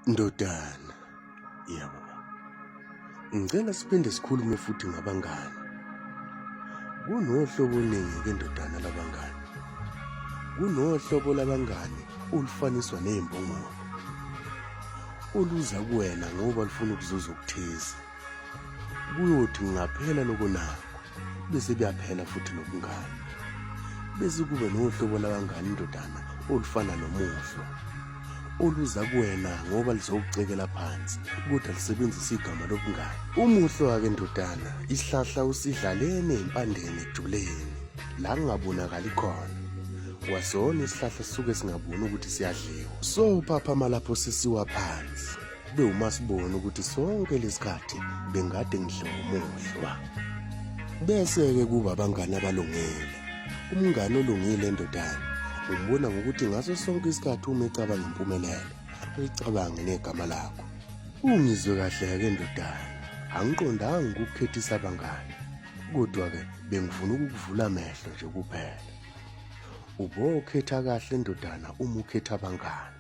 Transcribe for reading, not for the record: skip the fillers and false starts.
Ndodana, yebo baba. Ngicela siphinde sikhulume futhi ngabangani. Kunohlobo oluningi ke ndodana labangani. Kunohlobo labangani olufaniswa nezimbongolo. Oluza kuwena ngoba lufuna ukuzuza okuthize. Kuyothi kungaphela lokho nakho bese kuyaphela futhi nobungani. Bese kube nohlobo labangani ndodana olufana nomuhlwa. Oluza kuwena ngoba lizokucekela phansi kodwa lisebenzisa igama lobungani. Umuhlwa-ke ndodana isihlahla usidlalene empandeni ekujuleni la kungabonakali khona. Kwasona isihlahla sisuke singaboni ukuthi siyadliwa. So phaphama lapho sisiwa phansi. Kube uma sibona ukuthi sonke lesikhathi bengade ngidliwa umuhlwa. Bese-ke kuba abangani abalungile. Umngani olungile ndodana umbona ngokuthi ngaso sonke isikhathi uma ecabanga impumelelo, alicabange negama lakho. Ungizwe kahle-ke ndodana, angiqondanga ukukukhethisa abangani, kodwa-ke bengifuna ukukuvula amehlo nje kuphela. Ubokhetha kahle ndodana uma ukhetha abangani.